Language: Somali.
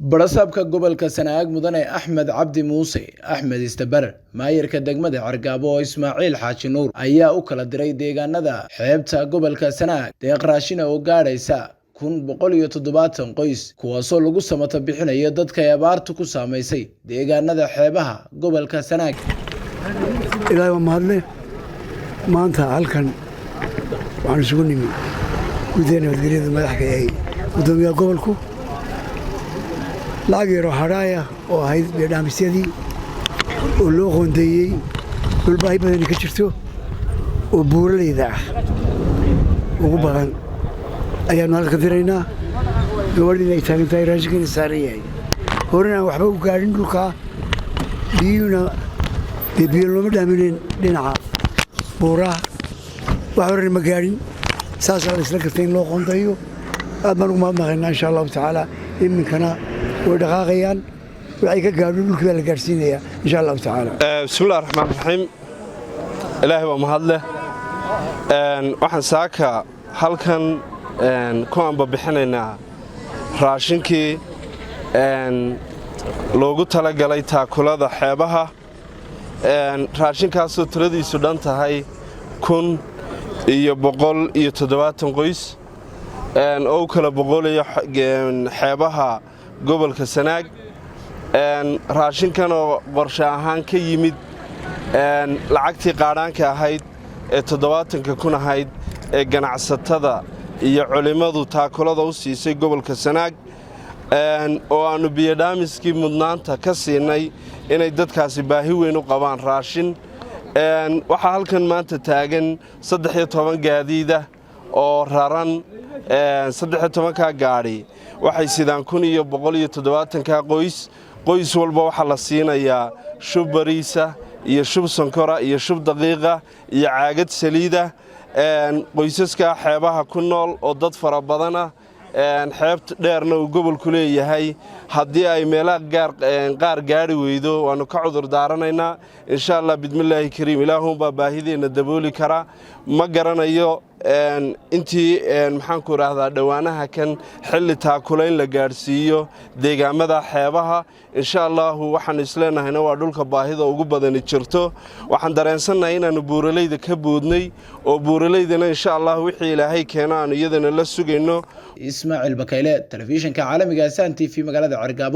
Barasaabka gobolka Sanaag Mudane Axmed Cabdi Muuse Axmed Istabar, maayarka degmada Cergaabo oo Ismaaciil Xaaji Nuur ayaa u kala diray deegaanada xeebta gobolka Sanaag deeq raashin oo gaadhaysa 1170 qoys, kuwaasoo lagu samata bixinayo dadka ay abaartu ku saamaysay deegaanada xeebaha gobolka Sanaag. Ilaahay waa mahadle. Maanta halkan waxaan isugu nimi guddida nabadgelyada, madaxka yahay guddoomiyaha gobolku, lacag yaroo hadhaaya oo ahayd biyo-dhaamisyadii oo loo qoondeeyey dhul baahi badani ka jirto oo buuralayda ah ugu badan ayaannu halka diraynaa. Gabadh inay taagan tahay, raashinkiina saaran yahay, horena aan waxba u gaadhin dhulkaa, biyuhuna dee biyo looma dhaaminin dhinaca buuraha, wax horena ma gaadhin. Saasaa la isla gartay in loo qoondeeyo. Aad baan ugu mahadnaqaynaa. Insha Allahu tacaala iminkana way dhaqaaqayaan, waxay ka gaadho dhulkii baa la gaadhsiinayaa, insha Allahu tacaala. Bismillahi raxmaan raxiim. Ilaahay waa mahadleh. Waxaan saaka halkan ku ambabixinaynaa raashinkii loogu talagalay taakulada xeebaha, raashinkaasoo tiradiisu dhan tahay 1170 qoys oo u kala boqolayo xeebaha gobolka Sanaag. Raashinkanoo qorshe ahaan ka yimid lacagtii qaadhaanka ahayd ee 70,000 ahayd ee ganacsatada iyo culimmadu taakulada u siisay gobolka Sanaag, oo aannu biyodhaamiskii mudnaanta ka siinay inay dadkaasi baahi weyn u qabaan raashin. Waxaa halkan maanta taagan 13 gaadiida oo raran. 13-kaa gaadhi waxay sidaan 1170-kaa qoys. Qoys walba waxaa la siinayaa shub bariisa iyo shub sonkora iyo shub daqiiqa iyo caagad saliida. Qoysaska xeebaha ku nool oo dad fara badan ah, xeebt dheerna uu gobolku leeyahay, haddii ay meelaha qaar gaadhi weydo, waannu ka cudur daaranaynaa, insha Allah bidmillaahi kariim. Ilaahuunbaa baahideenna dabooli kara. Ma garanayo intii, maxaanku idhaahdaa, dhowaanaha kan xilli taakulayn la gaadhsiiyo deegaamada xeebaha. Insha Allahu waxaannu isleenahayna waa dhulka baahida ugu badani jirto. Waxaan dareensannahay inaannu buuralayda ka boodnay, oo buuralaydana insha Allah wixii Ilaahay keeno aanu iyadana la sugayno. Ismaaciil Bakayle, telefishinka caalamiga San TV, magaalada Cergaabo.